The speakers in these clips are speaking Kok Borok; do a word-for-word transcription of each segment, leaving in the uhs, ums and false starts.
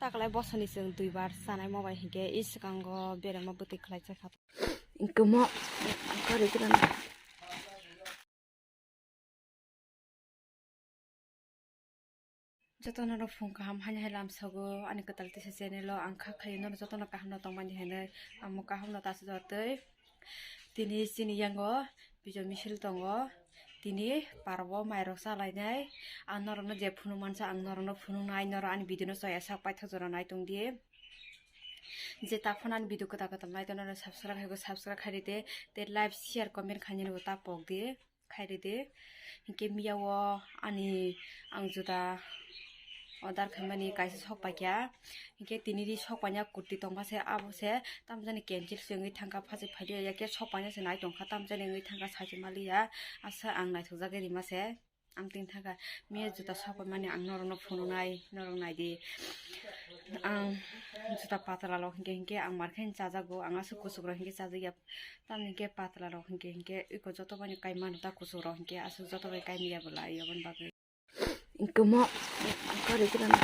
Taklai bosoni chwng duibar chanai mobile hinkhe i swkango berengma bwtwi khlaijak kha. Inkhe mo jotono rok phung kaham haini hai lamsogo ani kwtal tisa channel o ang kha khayo norok jotono kaham no tongmani hinwi ang kaham no ta swjak tei. Tini chini yango bijo misil tongo. Tini parbo mairok chalainai. Ang norokno je phunuk mansa ang norokno phunuknai, norok ani video no chaya sak paithak jora nai tongdi. Je takhon ani video kwtal kwtal nai tongna subscribe hai subscribe khai ride. Tei like, share, comment khainani bo ta pokdi. Khai ride. Hinkhe miyao ani ang juda order khaimani kaisa sok paikha. Hinkhe tini ri sok paina kurti tongma se abo se tamjani cancel se wngwi thangkha phajik phaidi ya khe sok paina se nai tongkha tamjani wngwi thangkha sachi maliya asa ang naithokjagwi rima se. Ang tini thangkha miya juta sok paimani ang norokno phunuknai norok naidi. Ang juta patla rok hinkhe hinkhe ang markhe chajago ang aswk kuchuk rok hinkhe chajak ya. Tamni khe patla rok hinkhe hinkhe iko joto bai kai mano ta kuchuk rok hinkhe aswk joto bai kai miya bwla yaboni bagwi. Inkhe mo kari kira na.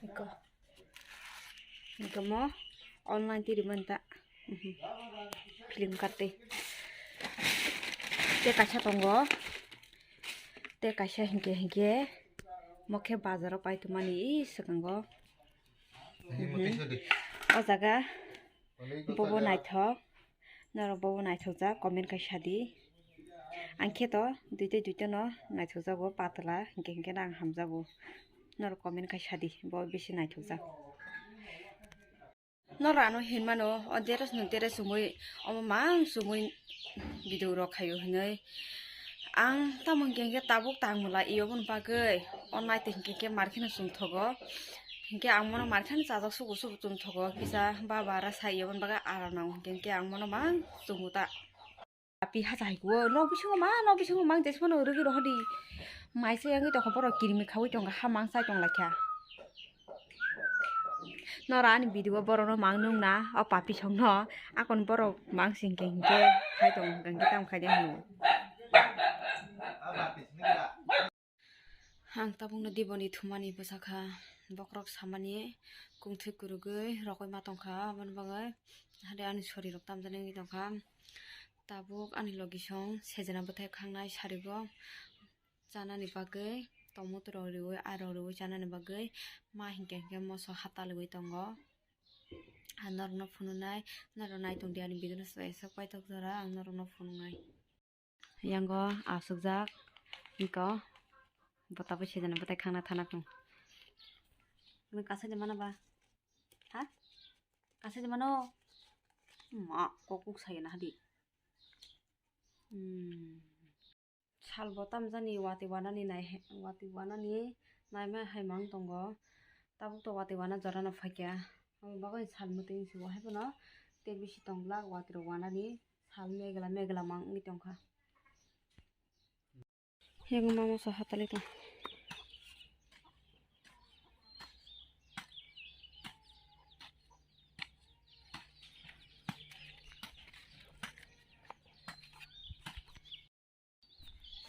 Iko. Iko mo online tiri manta. Mhm. Film kate. Te kaisa tongo. Te kaisa hinkhe hinkhe. Mo khe bazaro pai tumani i swkango. Mhm. O jaga bobo naithok. Norok bobo naithokjak comment khai sadi. Ang khe to duitwi duitwi no naithokjago patla hinkhe hinkhe no ang hamjago. Norok comment khai sadi bo bisi naithokjak. Norok ano hinmano o dress no dress chumui omo mang chumui video rok khaio hinui. Ang tamo hinkhe hinkhe tabuk tangmwla iyoboni bagwi o naitwi hinkhe hinkhe markheno chumthogo. Hinkhe ang mono markheno chajak subu subu chumthogo kisa baba ara sai iyoboni bagwi aram nango hinkhe hinkhe ang mono mang chumu ta. Api hacha hai kuo nok bisingo ma nok bisingo mang jesmano rwgwi rohordi. Maisa yangwi tongkha borok kirimi khaui tongkha ha mang chai tonglaikha. Nora ani video borokno mang nukna o papi songno akon borok mang singkhe hinkhe khai tong hinkhe tamo khai de hwnwi. Ang tabukno diboni thumani bwsakha bokrok samani kungthwi kwrwgwi rokoi ma tongkha aboni bagwi hade ani sorirok tamjani wngwi tongkha. Tabuk ani logisong sejena bwthai khangnai sarigo. Chanani bagwi tomato rok riwi, arok riwi chanani bagwi ma hinkhe hinkhe moso hatalwi tongo. Ang norokno phunuknai, norok nai tongdi ani video no swbai sok paithak jora ang norokno phunuknai. Yango aswkjak iko bota bai sejana bwtai khangna thana kung. Nung kasai de mano ba? Ha? Kasai de mano? Ma kok kuk saya nah di. Hmm. Salbo tamjani watwi wanani nai, watwi wanani naima hai mang tongo. Tabuk to watwi wana jorano phaikha. Aboni bagwi sal mwtwi wngsi bo haiphano tei bisi tongglak watwi rok wanani sal megla megla mang wngwi tongkha. Yang mama so hatali tong.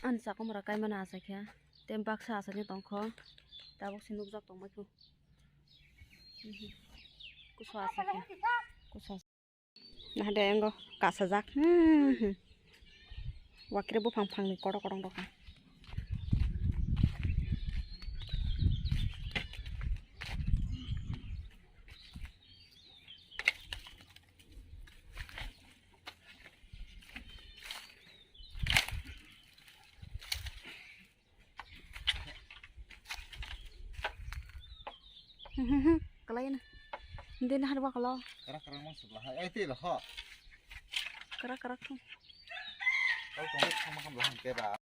Ani chakomora kaimani achaikha, tei baksa achaikhe tongkho, tabuk se nukjak tongbaikho. Kusa achaikha, kusa. Nahade engo kasajak. Hmm, hmm. Wakire buphang phangni kotor kotor tongkha. Kalai na. Hindi na harba kalo. Karak karak mang subla ha. Eh, ti lo ho. Karak karak thung. Kau kong sama kam lahan kera.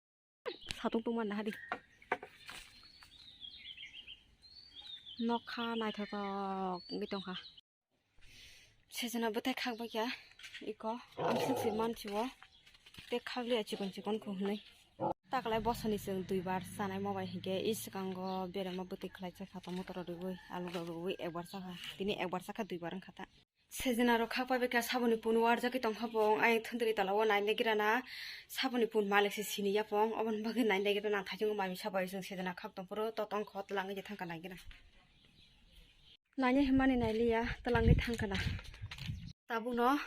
Satung tung man na hari. Nokha naithotok wngwi tongkha. Sejana bwthai khak bai kha iko ang suk se mansi o tei khak liya chikon chikon kho hwnwi. Taklai bosoni chwng duibar chanai mo bai hinkhe, i swkango berema bwtwi khlaijak kha, tomato rok rwui, alu rok rwui ekbar chakha, tini ekbar chakha duibar wngkha ta. Sejna rok khak pai bai kha saboni pun warjagwi tongkha bong, ayang thwndwrwi tola o nainai gira na, saboni pun malik se sini yapong, oboni bagwi nainai gira na, thaichungo mai misa bai chwng sejna khak tongphuru totong kho twlangwi je thangkha nai gira. Naina himani nailiya, twlangwi thangkha na. Tabukno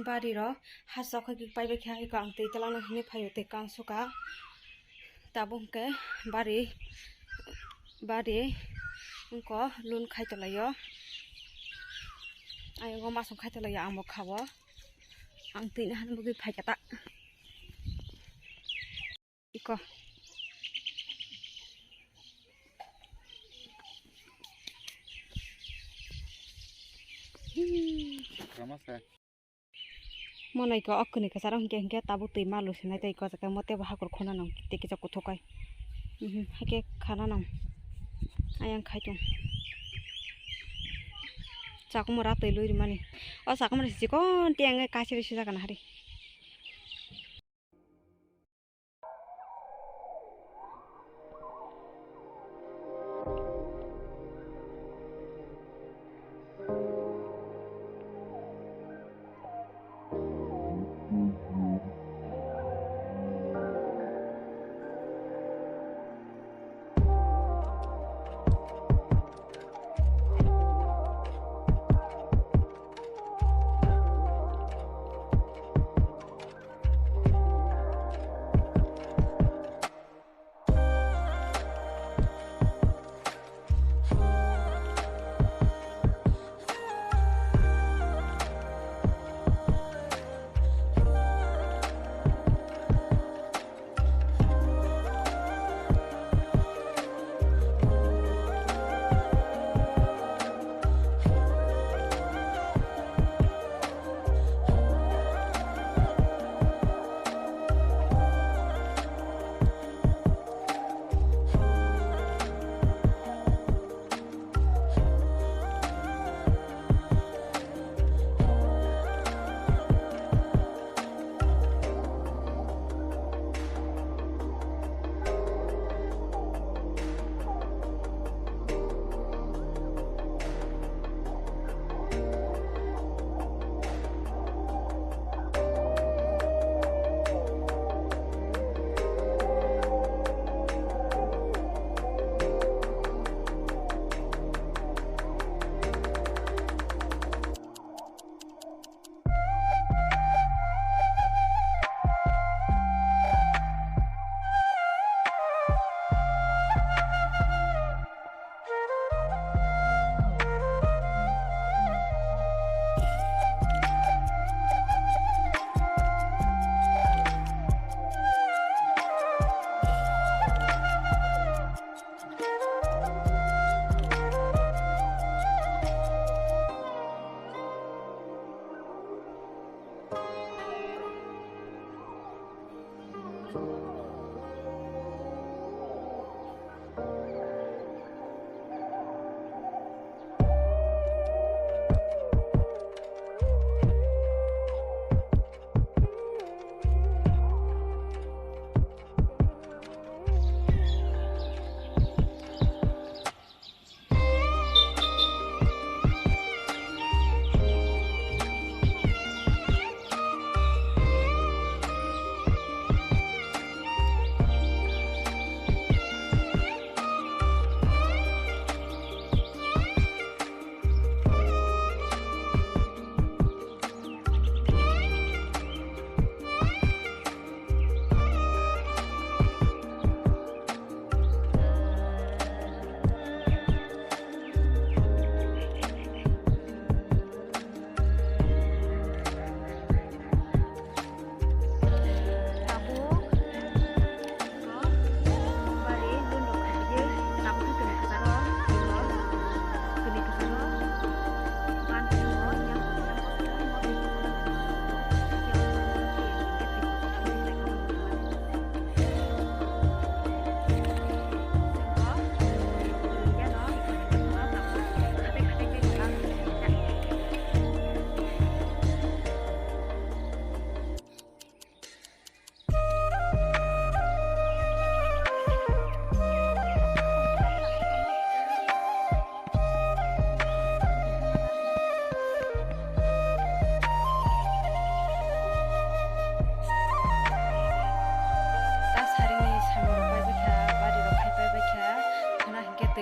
bari rok ha chokhaikhe paibai kha, eko ang twi twlangna hinwi phaio, twi kang suka. Tabuk hwnkhe bari, bari wngkha lun khai tonglaio. Ayongo masong khai tonglaio, ang bo khao. Ang twi nahani bagwi phaikha ta. Iko. Mono iko ok kwnwi kwcharo hinkhe, hinkhe tabuk twi ma lusinai tei iko jaka mo teibo hakur khuna nang tei kisa kuthuk kai. Mhm, haikhe khana nang. Ayang khai tong. Chakumura twi lui rimani. O chakumura si chikon tei ang kaisa ri sijak na hari.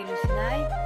Lusinai